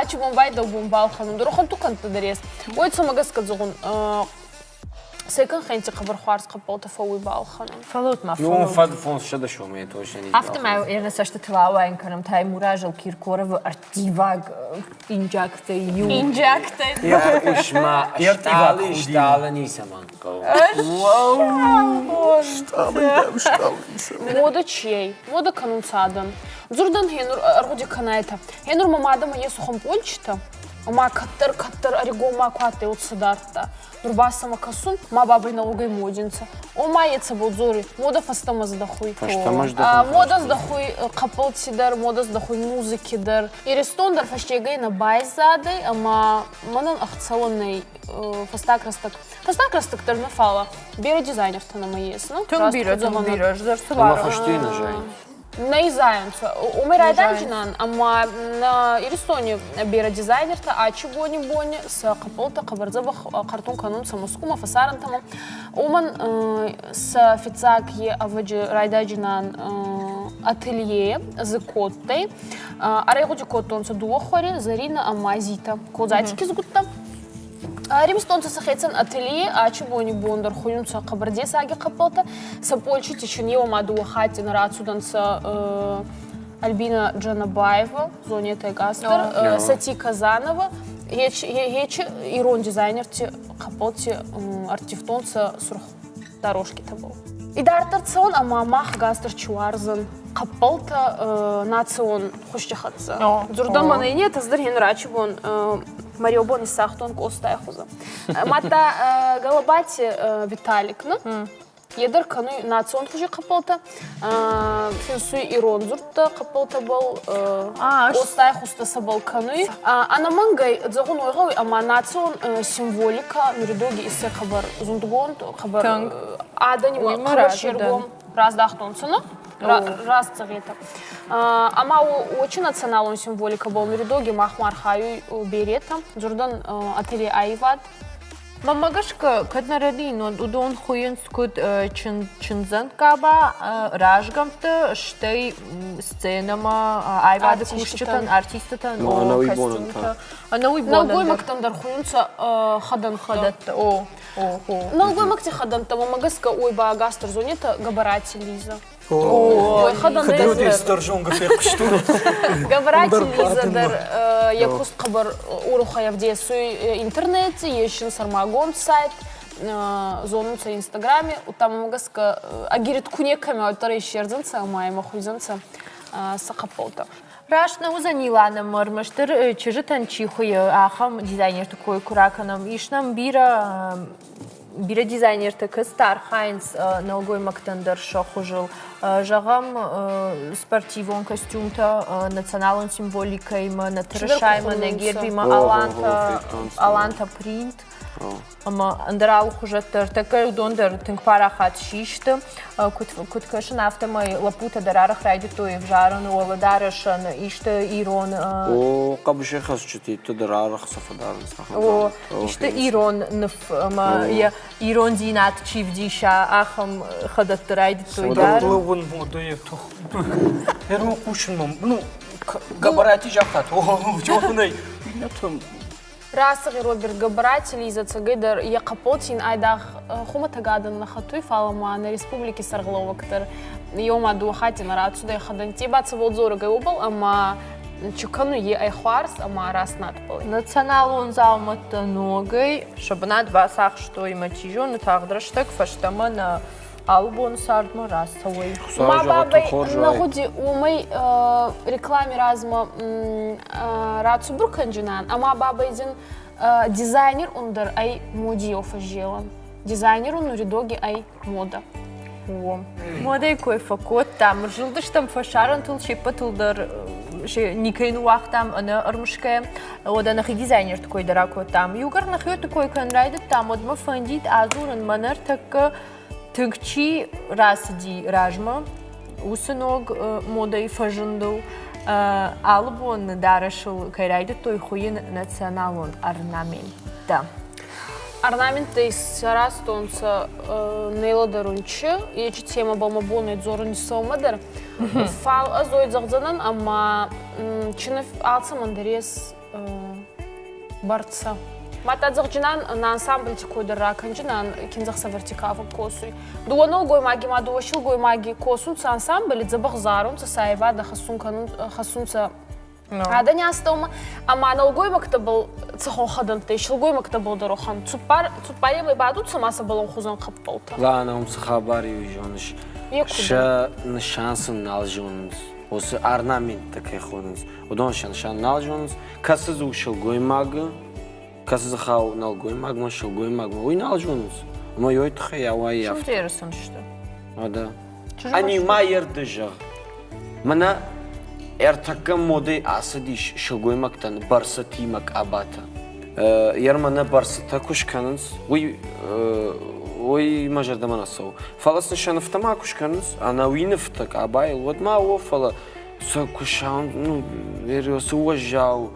Ачи бомбай дӕу бомбал хӕнун. Дорохӕн тукӕнттӕ дӕр ес. Уой цӕмӕ гӕсгӕ зӕгъун? Секонд-хенти хъӕбӕр хуарз хъӕппӕлтӕ фӕууй балхӕнун. Фӕллод ма Ну, фӕд 500 сомы точно не Афтӕ ма йӕ цӕстытыл ауайын кӕнӕм Таймуразыл Киркоровы ӕрттиваг инджактӕй иу. Инджактӕй. Ма стъалы стъалы ницӕмӕн хъӕуы. Мода чьей? Мода кӕнунцӕ адӕм. Дзурдӕн хенур ӕргъуди кӕнайтӕ. Хенур мӕ мадӕмӕ ес хумпъолчитӕ, ӕма кӕддӕр кӕддӕр ӕригон ма ку адтӕй, уӕд сӕ дардта. Нур ба сӕмӕ кӕсун, ма бабӕй нӕуӕгӕй модинцӕ. Ома е цӕбӕл дзоруй, мода фӕстӕмӕ здӕхуй. Фӕстӕмӕ здӕхуй. Мода здӕхуй хъӕппӕлти дӕр, мода здӕхуй музыки дӕр. Иристон дӕр фӕстегӕй нӕ байзадӕй ӕма мӕнӕн ӕхцӕуӕн нӕй фӕстаг рӕстӕг. Фӕстаг рӕстӕг дӕр нӕ фала берӕ дизайнертӕ нӕмӕ ес, ну? Тынг бирӕ, тынг бирӕ. Ӕз дӕр цы Ӕма фӕсте нӕ зайынц. Нӕ зайунцӕ. Уомӕй райдайджинан, ӕма нӕ Иристони берӕ дизайнертӕ ачи бони бони сӕ хъӕппӕлтӕ хъӕбӕр дзӕбӕх хъӕртун кӕнунцӕ Москумӕ, фӕсарӕнтӕмӕ. Уомӕн сӕ фиццаг е ӕвӕджи райдайджинан ателье Зыкоттӕй. Ӕрӕгъуди кодтонцӕ дууӕ хуӕри Зарина ӕма Зита. Кодзати кизгуттӕ. Римстонцӕ сӕхецӕн ателье ачи бони бон дӕр хуйунцӕ хъӕбӕр дессаги хъӕппӕлтӕ. Сӕ пъолчити син еума дууӕ хатти нӕ рацудӕнцӕ Альбина Джанабаева, Зонета Гастер, Сати Казанова, ечи ирон дизайнерти хъӕппӕлти ӕрттивтонцӕ сурх дорожкитӕбӕл. Идарддӕр цӕун ӕма мах Гастер чи уарзӕн хъӕппӕлтӕ национ хузти хӕццӕ. Дзурдӕн мӕнӕ нет, ӕз дӕр хен рачи бон Мариобон иссагътон Къостай хузӕ. Мадта Галабати Виталик, ну, е дӕр кӕнуй национ хузи хъӕппӕлтӕ, финсуй ирон дзурдтӕ хъӕппӕлтӕбӕл, Къостай хузтӕ сӕбӕл кӕнуй. Ӕнӕмӕнгӕй зӕгъун уой гъӕуй, ӕма национ символикӕ нуридоги иссӕй хъӕбӕр зундгонд, хъӕбӕр адӕни хъӕбӕр се ргом раздахтонцӕ, ну? Растцӕгъетӕ. Ӕма очень националон символикӕбӕл нуридоги махмӕ архайуй беретӕ. Дзурдӕн ателье аивад. Мӕнмӕ гӕсгӕ, кӕд нӕ рӕдийын, уӕд уыдон хуыйынц куыд чындзӕн къаба, разгӕмтты, стӕй сценӕмӕ аивады кусджытӕн, артистытӕн, костюмтӕ. Ӕнӕуый бонӕн дӕр. Нӕлгоймӕгтӕн дӕр хуыйынцӕ хӕдӕнттӕ. Хӕдӕттӕ, о. Нӕлгоймӕгти хӕдӕнттӕмӕ гӕсгӕ уой ба ӕгасдӕр зонетӕ Габарати Лиза. Ой, хӕдӕн зонгӕ фехъуыстон. Габарати Лиза дӕр йӕ куст хъӕбӕр урухӕй ӕвдесуй интернети, ес ин сӕрмагонд сайт, зонунцӕ Инстаграме, удта мӕмӕ гӕсгӕ ӕгирид ку некӕми уӕддӕр иссердзӕнцӕ ӕма имӕ хуйдзӕнцӕ сӕ хъӕппӕлтӕ. Раст нӕ уыдзӕн Илана ӕмӕ ӕрмӕстдӕр чызджытӕн чи хуыйы, ахӕм дизайнерты кой куы ракӕнӕм. Ис нӕм бирӕ бирӕ дизайнертӕ, кӕцытӕ архайынц нӕлгоймӕгтӕн дӕр сӕ хуызыл. Зӕгъӕм, спортивон костюмтӕ националон символикӕимӕ, нӕ тырысаимӕ, нӕ гербимӕ, алантӕ, алантӕ принт. Ӕмӕ ӕндӕр алыхуызӕттӕ ӕртӕккӕ уыдон дӕр тынг парахат систы. Куыд, куыд кӕсын, афтӕмӕй лӕппутӕ дӕр арӕх райдыдтой ӕвзарын уӕлӕдарӕсӕн исты ирон... О, хъӕбысӕйхӕцджыты дӕр арӕх сӕ фӕдарынц. О, исты ирон ныв ӕмӕ йӕ ирондзинад чи вдиса, ахӕм хӕдӕтты райдыдтой дарын. Лӕууын модӕйы тых. Ирон хъусынмӕ, ну, Габарати загътат, о, чонӕй. Иннӕтӕм Рацыгъи Роберт Габарати Лиза цӕгӕйдӕр йӕ хъӕппӕлтин айдагъ хумӕтӕг адӕн нӕ хӕтуй, фал ма нӕ республики сӕргълӕууӕг дӕр еума дууӕ хатти нӕ рацудӕй хӕдӕнтти бацӕбӕл дзорӕгӕй уобӕл ӕма чи кӕнуй, е ӕй хуарз ӕма раст надбӕл. Националон дзаумӕттӕ ногӕй сӕ бынат бацахстой ӕмӕ чи зоны тагъд рӕстӕг фӕстӕмӕ нӕ алыбоны цардмӕ рацӕуой. Ма бабӕй нӕ гъуди уомӕй реклами размӕ рацубур кӕнджинан, ӕма бабӕй дин дизайнер ундӕр ӕй моди еу фӕззелӕн. Дизайнер ун нуридоги ӕй мода. О. Модӕй кой фӕкодтам, зылдыстӕм фӕсарӕнтыл се ппӕтыл дӕр никӕй ныууагътам ӕнӕ ӕрмысгӕ. Уӕдӕ нӕхи дизайнерты кой дӕр акодтам. Иугӕр нӕхиуӕтты кой кӕнын райдыдтам, уӕд мӕ фӕндид адзурын мӕнӕ ӕртӕккӕ тынг чи рацыди размӕ, уыцы ног модӕйы фӕзындыл алы боны дарӕсыл кӕй райдыдтой хуыйын националон орнаменттӕ. Орнаменттӕ исаразтонцӕ нелӕдӕрунчи, ечи темӕбӕл мӕ бон дзорун сӕумӕ дӕр. Фал ӕз уой зӕгъдзӕнӕн, ӕма чи алцӕмӕн дӕр ес бӕрцӕ. Мадта зӕгъджынӕн нӕ ансамбльти кой дӕр ракӕнджынӕн киндзӕхсӕвӕрти кафӕг косуй. Дууӕ нӕлгоймаги ма дууӕ силгоймаги косунцӕ ансамбли, дзӕбӕх зарунцӕ, сӕ айвадӕ хӕссун кӕнун, хӕссунцӕ адӕни астӕумӕ. Ӕма нӕлгоймӕгтӕбӕл цӕхуӕн хӕдӕнттӕй, силгоймӕгтӕбӕл дӕр уӕхӕн цуппар цуппаремӕй бадунцӕ ма сӕбӕл хузӕн хъӕппӕлтӕ. Ладно, уым цы хабар и, зоныс? Сӕ нысан сын нал зонынц. Уыцы орнаменттӕ кӕй хонынц, уыдон сӕ нысан нал зонынц. Кӕцы дзы у сылгоймагы, кӕцы дзы хауы нӕлгоймагмӕ, сылгоймагмӕ, уый нал зонынц. Ӕмӕ йой тыххӕй ауайы афтӕ. Чындзы сын сты. Уӕдӕ. Ӕниу ма ерды зӕгъ. Мӕнӕ ӕртӕккӕ модӕй ацыдис сылгоймӕгтӕн бӕрцытимӕ къабатӕ. Ер мӕнӕ бӕрцытӕ куы скӕнынц, уый уый мӕ зӕрдӕмӕ нӕ цӕуы. Фӕлӕ сын сӕ нывтӕ ма куы скӕнынц, ӕнӕуи нывтӕ къабайыл, уӕд ма о, фӕлӕ сӕ куы саунд, ну, цы уӕззау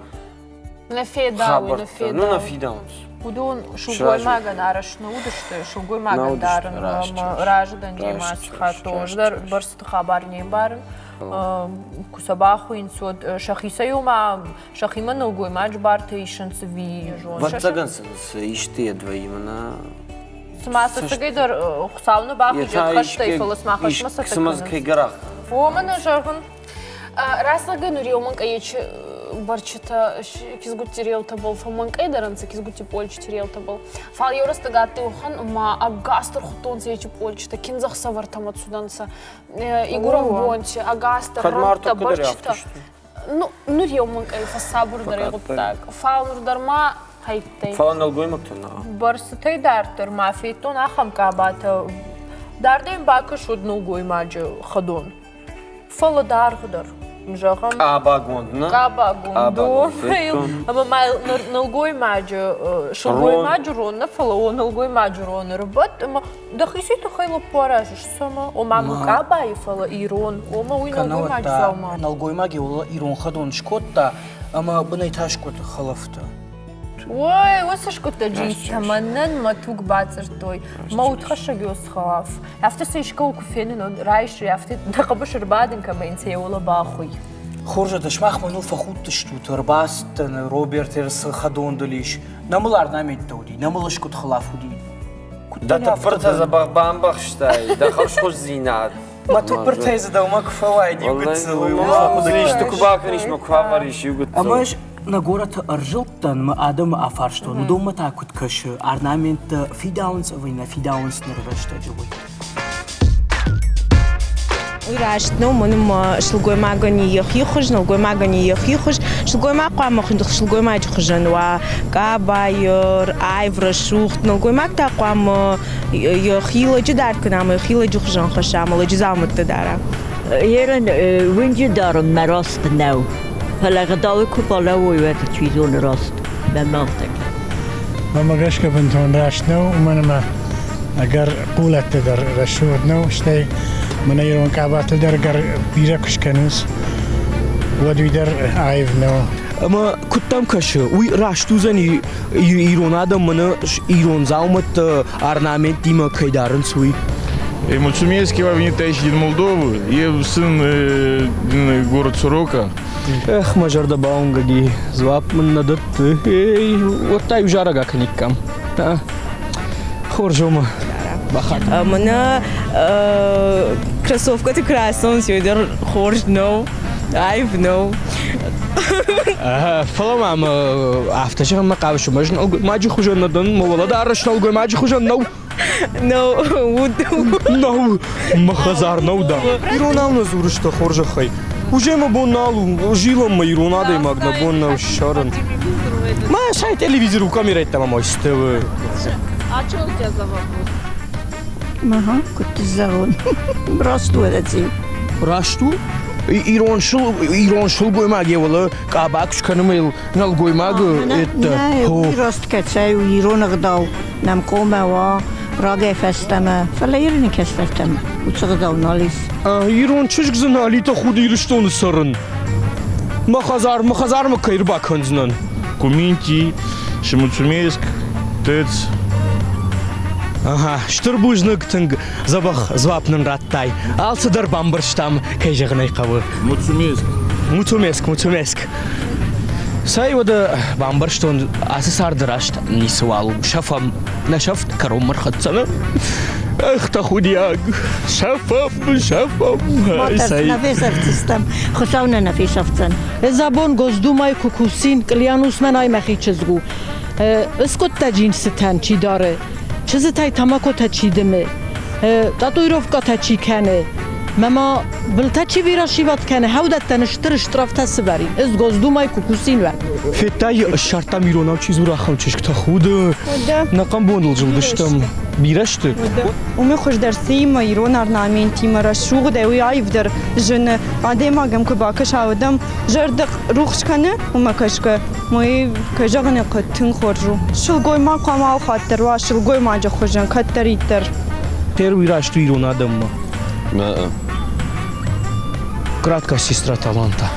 Нӕ федауы, нӕ федауы. Ну, нӕ фидауынц. Уыдон сылгоймагӕн арӕзт нӕ уыдысты, сылгоймагӕн дарын разы дӕн демӕ схатон. Ӕз дӕр бӕрцыты хабар не мбарын. Куы сӕ бахуыйынц, уӕд сӕхицӕй ома сӕхимӕ нӕлгоймаджы бартӕ исынц ӕви зон. Вӕццӕгӕн сын цы исты йед вӕййы мӕнӕ Цыма цӕстыгӕй дӕр Хуыцау нӕ бахизӕд хӕстӕй, фӕлӕ цыма хӕстмӕ цӕттӕ кӕнынц. Кӕй гӕрах О, мӕнӕ зӕгъын. Рӕстӕгӕй нур мӕнкъӕйечи бӕрчитӕ кизгутти реутӕбӕл фӕммӕнкъӕй дӕр ӕнцӕ кизгутти пъолчити реутӕбӕл. Фал еу рӕстӕг адтӕй уӕхӕн, ӕма ӕгасдӕр худтонцӕ ечи пъолчитӕ, киндзӕхсӕвӕртӕмӕ цудӕнцӕ, игурӕн бонти, ӕгасдӕр рӕнттӕ, бӕрчитӕ. Ну, нур еу мӕнкъӕй фӕссабурдӕр ӕй гъуддаг. Фал нур дӕр ма хӕйттӕй. Фал нӕлгоймӕгтӕ нӕ. Бӕрцытӕй дарддӕр ма федтон ахӕм къабатӕ. Дардӕй бакӕсуд нӕлгоймаджы хӕдон. Фӕлӕ даргъдӕр, зӕгъӕм. Къабагонд, нӕ? Къабагонд, Ӕмӕ ма нӕлгоймаджы, сылгоймаджы рон нӕ, фӕлӕ о нӕлгоймаджы рон ӕрбадт ӕмӕ дӕхицӕй тыххӕй лӕппу аразыс цӕмӕ? Ома мын къабайы, фӕлӕ ирон. Ома уый нӕлгоймаджы дзаума. Нӕлгоймаг ирон хӕдон скодта ӕмӕ бынӕй та скъуыд хӕлӕфтӕ. Ой, уыцы скъуыдтӕ джинстӕ мӕнӕн мӕ туг бацъырдтой. Мӕ удхӕссӕг ё схӕлаф. Афтӕ сӕ искӕуыл куы фенын, уӕд райсы, афтӕ дӕ хъӕбысы ӕрбадын кӕмӕ йын сӕ йӕ уӕлӕ бахуый. Хорз, ӕдӕ сымах мӕныл фӕхудтыстут, ӕрбацыдтӕн, Роберт цы хӕдондыл ис. Нӕ мыл орнаменттӕ уыди, нӕ мыл скъуыд хӕлаф уыди. Дӕ тыппыртӕ дзӕбӕх бамбӕхстай, дӕ хӕрзхуыздзинад. Мӕ тыппыртӕй дзы дӕумӕ куы фӕуаид иу гыццыл, уый фӕхъуыды Исты куы бакӕнис мӕ куы авӕрис иу гыццыл. Ӕмӕ ӕз нӕ горӕты ӕрзылдтӕн, мӕ адӕмы афарстон, уыдонмӕ та куыд кӕсы, орнаменттӕ фидауынц ӕви нӕ фидауынц ныры рӕстӕджы, уый. Уый раст нӕу, мӕн ӕмӕ сылгоймагӕн йӕхи хуыз, нӕлгоймагӕн йӕхи хуыз. Сылгоймаг хъуамӕ сылгоймаджы хуызӕн уа, къабайыр, аив, рӕсугъд. Нӕлгоймаг та хъуамӕ йӕхи лӕджы дард кӕна ӕмӕ йӕхи лӕджы хуызӕн хӕсса ӕмӕ лӕджы дзаумӕттӕ дара. Ерын уынджы дарын мӕ раст нӕу, фӕлӕ гъдауы куы балӕууой, уӕд чи зоны раст мӕ мӕлтӕг. Мӕнмӕ гӕсгӕ бынтон раст нӕу, уымӕн ӕмӕ ӕгӕр хъулӕттӕ дӕр рӕсугъд нӕу, стӕй мӕнӕ ирон къабатыл дӕр ӕгӕр бирӕ куы скӕнынц, уӕд уый дӕр аив нӕу. Ӕмӕ куыд дӕм кӕсы, уый раст уыдзӕни ирон адӕм мӕнӕ ирон дзаумӕттӕ орнаменттимӕ кӕй дарынц, уый? Mulțumesc, eu am venit aici din Moldova. Eu sunt din город Сорока. Эх, мӕ зӕрдӕ бауынгӕг и, дзуапп мын нӕ дӕтты. Эй, уӕд та иу зарӕг акӕниккам. Хорз омӕ бахатыр. Мӕнӕ кроссовкӕты куы рацӕуынц, уый дӕр хорз нӕу, аив нӕу. Фӕлӕ мӕм афтӕ зӕгъынмӕ хъавыс, ӕмӕ ӕз нӕлгоймаджы хуызӕн нӕ дӕн, мӕ уӕлӕдарӕс нӕлгоймаджы хуызӕн нӕу. Нӕу, уд. Нӕу, мӕ хӕдзар нӕу да. Иронау нӕ дзурыс дӕ хорзӕхӕй. Уже мӕ бон нал у, зилӕм мӕ ирон адӕймаг нӕ бон нӕу ссарын. Ма сай телевизор у камерӕттӕ мӕ мастӕвы. А что у тебя за вопрос? Ага, куыд зӕгъон. Раст у ӕвӕдзи. Раст у? Ирон сыл ирон сылгоймаг йӕ уӕлӕ къабак скӕны мӕ йыл нӕлгоймагы это. Нӕ, раст кӕцӕй у ирон ӕгъдау нӕм хъуамӕ уа рагӕй фӕстӕмӕ, фӕлӕ ирыны кӕстӕртӕм уыцы ӕгъдау нал ис. Ирон чызг дзы нал и тӕхуды Ирыстоны цӕрын. Мӕ хӕдзар, мӕ хӕдзармӕ кӕй ӕрбакӕндзынӕн? Куминти, Шимуцумейск, ТЭЦ. Ага, стыр бузныг тынг дзӕбӕх дзуапп нын радтай. Алцыдӕр бамбӕрстам, кӕй зӕгъын ӕй хъӕуы. Муцумеск. Муцумеск, Муцумеск. Цӕй, уӕдӕ бамбӕрстон, ацы царды раст ницыуал у. Сӕфӕм, нӕ сӕфт кӕронмӕ рхӕццӕ нӕ. Эх, тӕхудиаг, сӕфӕм, сӕфӕм. Ма тӕрс, нӕ фесӕфдзыстӕм. Хуыцау нӕ нӕ фесӕфдзӕн. Ӕз абон Госдумайы куы кусин, Кълян Усман ай мӕхи чызг у. Ыскъуыдтӕ джинсытӕн чи дары, чызджытӕй тамакотӕ чи дымы, татуировкӕтӕ чи кӕны, мӕ ма былтӕ чи вирашиват кӕны, хӕудӕттӕн стыр штрафтӕ сывӕрин. Ӕз Госдумайы куы кусин, уӕд. Федтай, ссардтам иронау чи дзуры, ахӕм чызг тӕхуды. Нӕ хъӕмбоныл зылдыстӕм. Бирӕ сты? Уымӕй хуыздӕр цыимӕ ирон орнаментимӕ рӕсугъдӕй, уый аивдӕр зыны. Адӕймаг ӕм куы бакӕса, уӕд ӕм зӕрдӕ рухс кӕны, уымӕ кӕсгӕ. Мой, кӕй зӕгъын ӕй хъӕуы, тынг хорз у. Сылгоймаг хъуамӕ алхатт дӕр уа сылгоймаджы хуызӕн, кӕддӕриддӕр. Первый раст у ирон адӕммӕ. Краткая сестра таланта.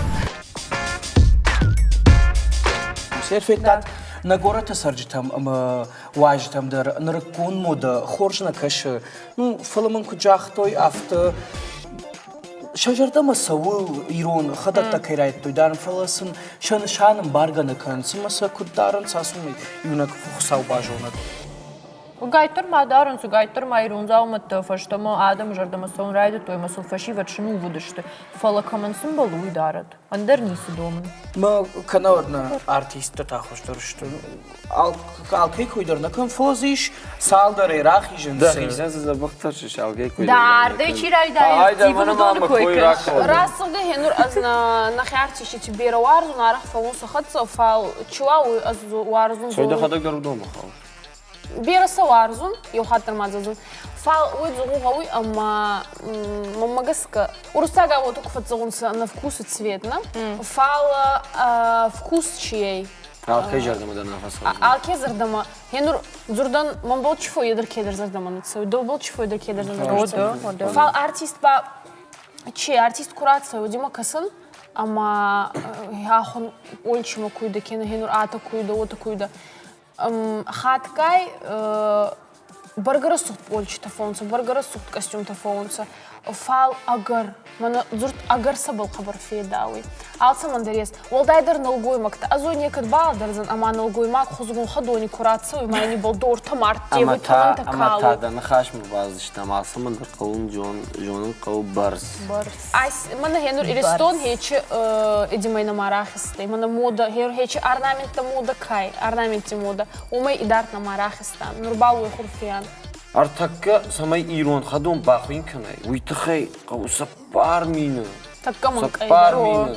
Федтат, нӕ горӕты цӕрджытӕм ӕмӕ уазджытӕм дӕр нырыккон модӕ хорз нӕ кӕсы. Ну, фӕлӕ мын куыд загътой, афтӕ сӕ зӕрдӕмӕ цӕуы ирон хӕдӕттӕ кӕй райдыдтой дарын, фӕлӕ сын сӕ нысан ӕмбаргӕ нӕ кӕнынц ӕмӕ сӕ куыд дарынц, ацы уымӕй иунӕг Хуыцау базонӕд. Гайддӕр ма дарынц, гайддӕр ма ирон дзаумӕттӕ фӕстӕмӕ адӕмы зӕрдӕмӕ цӕуын райдыдтой ӕмӕ сыл фӕсивӕд сынувыд сты. Фӕлӕ кӕмӕн цы мбӕлы, уый дарӕд. Ӕндӕр ницы домын. Мӕ кӕнӕ уӕд нӕ артисттӕ та хуыздӕр сты. Алкӕй кой дӕр нӕ кӕм фӕлӕ дзы ис цалдӕрӕй рахизынц. Дӕхицӕн дзы дзӕбӕхдӕр сыс алкӕй кой дӕр. Дардӕй чи райдайы, ӕрттивыны доны кой кӕныс. Рӕсугъд гъенур ӕз нӕхи артистити берӕ уарзун, арӕх фӕуун сӕ хӕццӕ, фал чи уа, уой ӕз уарзун. Цой дӕхӕдӕг дӕр уыдонмӕ хауыс. Берӕ сӕ уарзун, еу хатт дӕр ма дзодзун. Фал уой дзугъу гъӕуй ӕма мӕнмӕ гӕсгӕ уруссагау уотӕ ку фӕццӕгъунцӕ на вкус и цвет, на? Фал вкус чи ӕй? Алке зӕрдӕмӕ дӕр нӕ фӕцӕуй. Алке зӕрдӕмӕ. Гъенур дзурдӕн мӕнбӕл чи фоййедӕр кедӕр зӕрдӕмӕ нӕ цӕуй, дӕубӕл чи фоййедӕр кедӕр зӕрдӕмӕ нӕ цӕуй. Фал артист ба чи артист ку рацӕуй, уодимӕ кӕсун ӕма ахун олчимӕ куйда кенӕ гъенур атӕ куйда, уотӕ куйда. Хатгай бӕргӕ рӕсугъд пъолчитӕ фӕуунцӕ, бӕргӕ рӕсугъд костюмтӕ фӕуунцӕ, фал ӕгӕр, мӕнӕ дзурд ӕгӕр цӕбӕл хъӕбӕр федауй. Алцӕмӕн дӕр ес. Уӕлдайдӕр нӕлгоймӕгтӕ. Ӕз уой некӕд балӕдӕрдзӕн, ӕма нӕлгоймаг хузгун хӕдони ку рацӕуй, ма ин ибӕл дортӕ ма рттевуй, тӕмӕнтӕ Ӕмӕ та калуй. дӕ ныхасмӕ бацыдыстӕм, алцӕмӕн дӕр хъӕуын зонын хъӕуы бӕрц. Мӕнӕ гъенур Иристон хечи эдимӕй нӕма рахизтӕй. Мӕнӕ мода, хечи орнаменттӕ мода кай, орнаментти мода. Уомӕй идард нӕма рахизтан. Нур ба уой хурфиан. Ӕртӕккӕ, цӕмӕй ирон хӕдон бахуин кӕнай, уый тыххӕй хъӕуы 4000. Тӕккӕ мӕнкъӕй. 4000.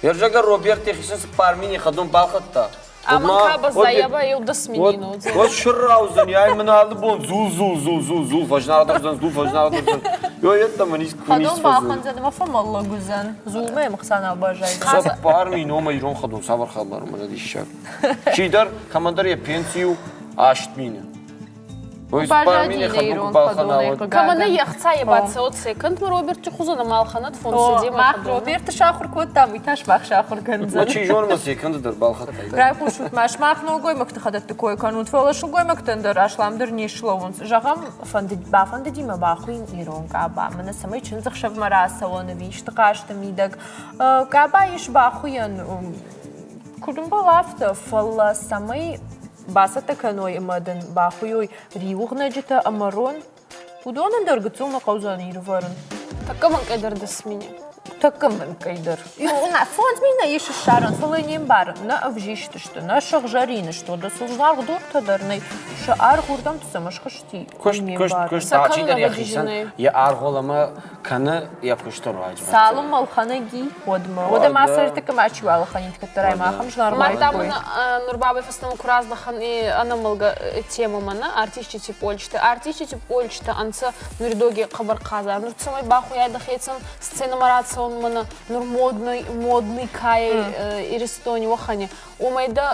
Ержагар Роберт йӕхицӕн 4000 хӕдон балхӕдта. Ӕмӕ ка баззайа еу дӕс минин Уӕд сырраудзӕни, ай мын алы бон дзул, дзул, дзул, дзул, дзул, фӕзнагъдӕр уыдзӕн, дзул, фӕзнагъдӕр уыдзӕн. Ё йеддӕмӕ низ куы Хӕдон балхӕндзӕн ӕмӕ фӕмӕллӕг уыдзӕн. Дзулмӕ йӕм ӕхца нал баззайдзӕн. 4000 ома ирон хӕдон цавӕр хабар у, мӕнӕ диссаг. Чидӕр, кӕмӕндӕр йӕ пенси у 8000. Кӕмӕн йе хца е бацӕуӕд секондмӕ Роберти хузӕн ӕма ӕлхӕнӕд фонд Мах Роберты сахуыр кодтам, уый та сымах сахуыр кӕндзӕн. Чи зоны, ма секонды дӕр балхӕдтай. Райхъусут ма, сымах ногоймӕгты хӕдӕтты кой кӕнут, фӕлӕ сылгоймӕгтӕн дӕр асламдӕр не слӕууынц. Зӕгъӕм, бафӕндыди мӕ бахуыйын ирон къаба. Мӕнӕ цӕмӕй чындзӕхсӕвмӕ рацӕуӕн ӕви исты хъазты мидӕг. Къаба ис бахуыйӕн, куыд ӕмбӕлы афтӕ, фӕлӕ цӕмӕй бацӕттӕ кӕной ӕмӕ дын бахуыйой риуыгънӕджытӕ ӕмӕ рон, уыдонӕн дӕр гыццыл нӕ хъӕудзӕн ирвӕрын. Тӕккӕ мӕнкъӕй дӕр 10 мини. Тӕккӕ мӕнкъӕй дӕр. 5 мины ис ссарӕн, фӕлӕ не мбарын, нӕ ӕвзист сты, нӕ сыгъзӕрин сты, уӕдӕ сыл зынаргъ дуртӕ дӕр нӕй. Сӕ аргъ уырдӕмты цӕмӕ схызти, Куыст, куыст, куыст, алчидӕр йӕхицӕн йӕ аргъыл ӕмӕ кӕны йӕ куысты руаджы. Цалынмӕ ӕлхӕнӕг и, уӕдмӕ. Уӕдӕ ма сӕртыкы ма чи уал ӕлхӕнид, кӕддӕр ӕмӕ ахӕм зынаргъ Мадта мын нур бабӕй фӕстӕмӕ ку раздӕхӕн ӕнӕмӕлгӕ темӕмӕ, нӕ артисчити пъолчитӕ. Артисчити пъолчитӕ ӕнцӕ нуридоги хъӕбӕр хъазар. Нур цӕмӕй бахуйай дӕхецӕн сценӕмӕ рацӕун мӕнӕ нур модный, модный кай Иристони уӕхӕни. Уомӕй дӕ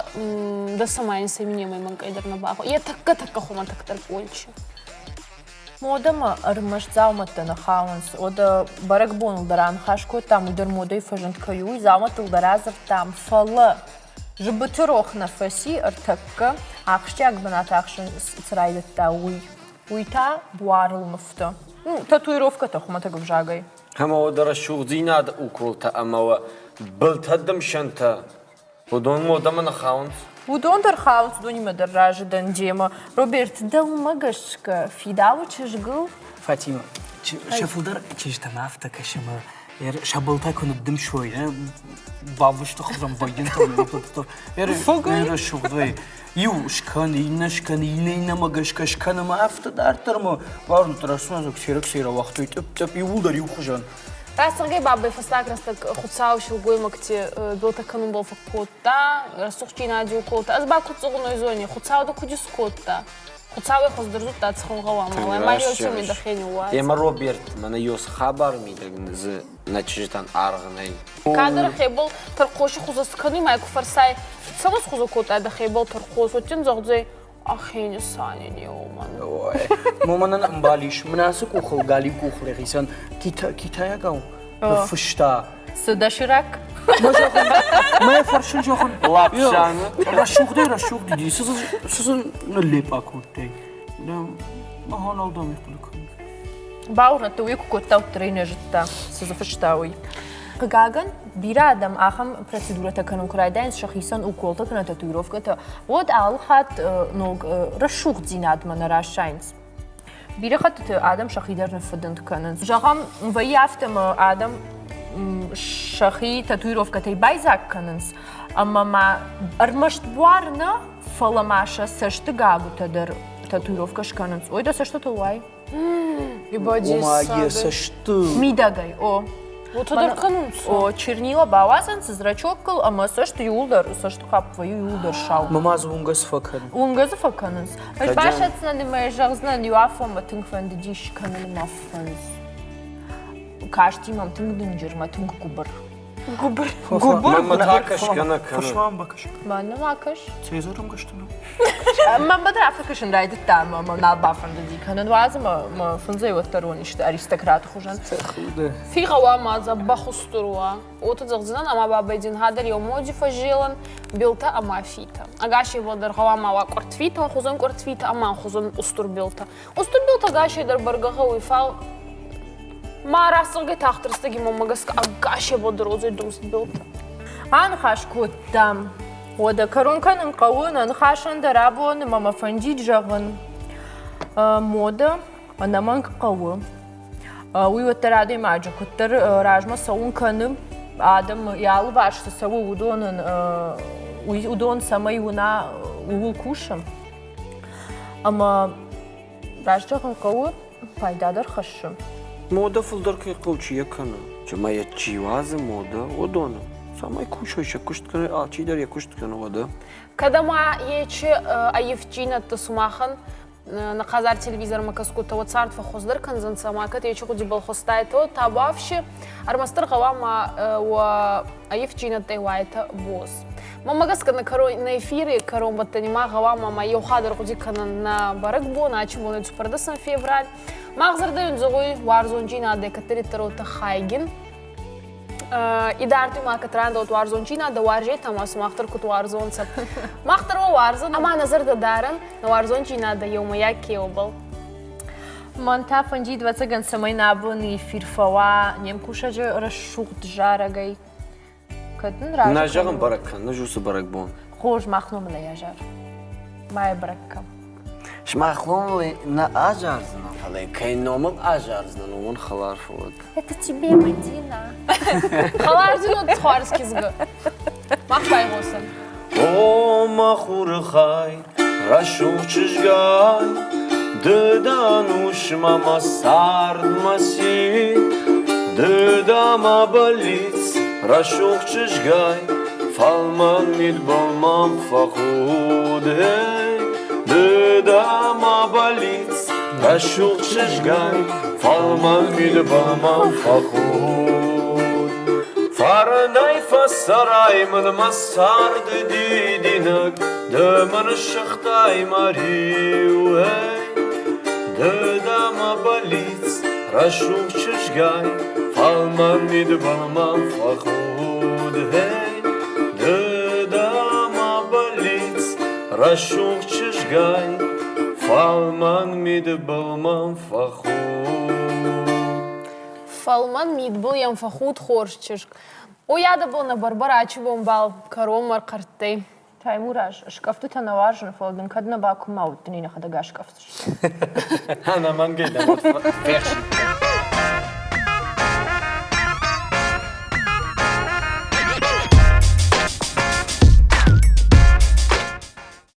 дӕ цӕмӕй сӕ минемӕй мӕнкъӕй дӕр нӕ баху. Е тӕккӕ тӕккӕ хумӕтӕгдӕр пъолчи. Модӕмӕ ӕрмӕст дзаумӕттӕ нӕ хауынц. Уӕдӕ бӕрӕгбоныл дӕр аныхас кодтам, уый дӕр модӕйы фӕзынд кӕй у, уый дзаумӕттыл дӕр адзырдтам, фӕлӕ зыбыты рох нӕ фӕци ӕртӕккӕ ахсджиаг бынат ахсын цы райдыдта, уый. Уый та буарыл нывтӕ. Ну, татуировкӕтӕ хуымӕтӕг ӕвзагӕй. Ӕмӕ уӕдӕ рӕсугъддзинады уколтӕ ӕмӕ уӕ былтӕ дымсӕнтӕ. Уыдон модӕмӕ нӕ хауынц? Уыдон дӕр хауынц, уыдонимӕ дӕр разы дӕн демӕ. Роберт, дӕумӕ гӕсгӕ фидауы чызгыл? Фатима, сӕ фылдӕр чызджытӕм афтӕ кӕсы ӕмӕ сӕ былтӕ куы ныддымсой, баввысты хуызӕн вӕййынтӕ рӕсугъд вӕййы. Иу скӕн, иннӕ скӕн, иннӕ иннӕмӕ гӕсгӕ скӕн ӕмӕ афтӕ дарддӕр ма базыдта рӕсугъд серӕг-серӕ уагътой тъыпп-тъыпп иууылдӕр иу хуызӕн. Рӕсугъдӕй бабӕй фӕстаг рӕстӕг Хуцау силгоймӕгти билтӕ кӕнунбӕл фӕккодта, рӕсугъддзийнади уколтӕ. Ӕз ба куд зӕгъун, зони, Хуцау дӕ куд искодта? Хуцауӕй хуӕздӕр зудта цӕхуӕн гъӕуама уа, ма еу ци дӕхе ниууадзӕ. Ӕма Роберт, мӕнӕ ёс хабар мидӕг дзы нӕ чызджытӕн аргъ нӕй. Кадр хебал тӕрхъоси хузӕ скӕнуй, ма ку фӕрсай, цӕмӕс хузӕ кодтай дӕхебӕл тӕрхъос, уӕд зӕгъдзӕй, Ахени сани не уомӕн. Ой, момӕнӕн ӕмбал ис. Мын ацы къухыл галиу къухыл хицӕн китайагау ныффыста. Цы доширак? Мӕ фӕрсын зӕгъын. Лапшаны. Рӕсугъдӕй рӕсугъд иди. Цы дзы ныллепъа кодтай? Мӕ нал дӕм хъуыды кӕнын. Бауырныдта, уый куы кодта, уӕддӕр ӕй нӕ зыдта, цы дзы фыста, уый. Хъыгагӕн, бирӕ адӕм ахӕм процедурӕтӕ кӕнын куы райдайынц сӕхицӕн уколтӕ кӕнӕ татуировкӕтӕ, уӕд алы хатт ног рӕсугъддзинадмӕ нӕ расайынц. Бирӕ хӕттыты адӕм сӕхи дӕр ныффыдынд кӕнынц. Зӕгъӕм, вӕййы афтӕ, ӕмӕ адӕм сӕхи татуировкӕтӕй байдзаг кӕнынц, ӕмӕ ма ӕрмӕст буар нӕ, фӕлӕ ма сӕ цӕсты гагуытӕ дӕр татуировкӕ скӕнынц. Ой, дӕ цӕстытыл уай? Ома йӕ цӕсты Мидӕгӕй, о. Уотӕ дӕр кӕнунцӕ? О, чернила бауадзынц зрачоккыл ӕмӕ цӕст иууылдӕр, цӕсты хъапп вӕййы иууылдӕр сау. Мама дзы уынгӕ цы фӕкӕны? Уынгӕ дзы фӕкӕнынц. Ӕз басӕтдзынӕн ӕмӕ зӕгъдзынӕн, иу афонмӕ тынг фӕндыдис кӕнын мӕ фындз. Касти мӕм тынг дынджырмӕ, тынг гуыбыр. Гуыбыр. Гуыбыр. Мӕнмӕ та кӕсгӕ нӕ кӕны. Фӕсмӕм бакӕс. Мӕнмӕ ма кӕс. Цезарӕм гӕсгӕ нӕ. Мӕнмӕ дӕр афтӕ кӕсын райдыдта ӕмӕ мӕ нал бафӕндыди кӕнын. Уадз ӕмӕ мӕ фындзӕй уӕддӕр уон исты аристократы хуызӕн. Фи гъӕуама дзӕбӕх устур уа. Уотӕ зӕгъдзӕнӕн ӕма бабӕй дин хадӕр еу моди фӕззелӕн билтӕ ӕма фитӕ. Ӕгасей дӕр гъӕуама уа къуӕртфитӕ, хузӕн къуӕртфитӕ ӕма хузӕн устур билтӕ. Устур билтӕ ӕгасей дӕр бӕргӕ гъӕуй, фал ма рӕсугъдӕй тагъд рӕстӕги мӕнмӕ гӕсгӕ ӕгасей дӕр уодзӕй думст билтӕ. Аныхас кодтам. Уӕдӕ кӕрон кӕнын хъӕуы нӕ ныхасӕн дӕр абон ӕмӕ мӕ фӕндид зӕгъын. Мода ӕнӕмӕнг хъӕуы. Уый уӕддӕр адӕймаджы куыддӕр размӕ цӕуын кӕны, адӕм йӕ алыварс цы цӕуы, уыдонӕн уыдон цӕмӕй уына, ууыл кусы. Ӕмӕ раст зӕгъын хъӕуы, пайда дӕр хӕссы. Мода фылдӕр кӕй хъӕуы, чи йӕ кӕны? Ӕмӕ йӕ чи уадзы мода, уыдоны. Цӕмӕй кусой, сӕ куыст кӕны, алчидӕр йӕ куыст кӕны, уӕдӕ. Кӕд ӕма ечи ӕййивддзийнӕдтӕ сумахӕн нӕ хъазар телевизормӕ кӕсгутӕ уӕд цард фӕххуыздӕр кӕндзӕнцӕ ӕма кӕд ечи гъудибӕл хуӕстайтӕ, уӕд табуафси ӕрмӕстдӕр гъӕуама уӕ ӕййивддзийнӕдтӕй уайтӕ боз. Мӕнмӕ гӕсгӕ нӕ нӕ эфири кӕронбӕттӕни ма гъӕуама ма еу хатт ӕргъуди кӕнӕн нӕ бӕрӕгбон, ачи бон 14 февраль. Мах зӕрдӕ ин зӕгъуй уарзондзийнадӕ кӕддӕриддӕр уотӕ хайгин. Идард ма кӕд рандӕут уарзондзийнадӕ уарзетӕ ӕма сумах дӕр куд уарзонцӕ. Мах дӕр уӕ уарзӕн ӕма нӕ зӕрдӕ дарӕн, нӕ уарзондзийнадӕ еумӕйаг ке уобӕл. Мӕн та фӕндид, ӕвӕццӕгӕн, цӕмӕй нӕ абони эфир фӕуа не мкусӕджы рӕсугъд зарӕгӕй. Кӕд нын разы Нӕ зӕгъын бӕрӕг кӕн, ныз уыцы бӕрӕгбон. Хорз, мах номыл ӕй азар. Ма йӕ бӕрӕг кӕн. Сымах номыл нӕ азардзынӕн, фӕлӕ кӕй номыл азардзынӕн, уымӕн хӕлар фӕуӕд. Это тебе, Мадина. Хӕлардзинад хуарз кизгӕ. Мах байгъосӕн. О, мӕ хуры хай, рӕсугъд чызгай, ды дӕ ӕнусмӕ мӕ цард, мӕ цин. Ды дӕ мӕ бӕллиц, рӕсугъд чызгай, фӕлмӕн мидбыл мӕм фӕхуд. Ды дӕ мӕ бӕллиц, рӕсугъд чызгай, фӕлмӕн мидбыл мӕм фӕхуд. Фӕрнӕй фӕцӕрай мын мӕ царды дидинӕг, Ды мын ссыгътай мӕ риуӕй, Ды дӕ мӕ бӕллиц, рӕсугъд чызгай, Фӕлмӕн мидбыл мӕм фӕхуд, гъей. Ды дӕ мӕ бӕллиц, рӕсугъд чызгай, Фӕлмӕн мидбыл мӕм фӕхуд. Фӕлмӕн мидбыл йӕм фӕхуд хорз чызг. Уыйадыл нӕ Барбарачы бонбал кӕронмӕ ӕрхъӕрдтӕй. Таймураз, скъӕфтытӕ нӕ уарзын, фӕлӕ дын кӕд нӕ бакуымма уыдтӕн, нӕхӕдӕг аскъӕфдзысты. Ӕнӕмӕнгӕй дӕ фехс.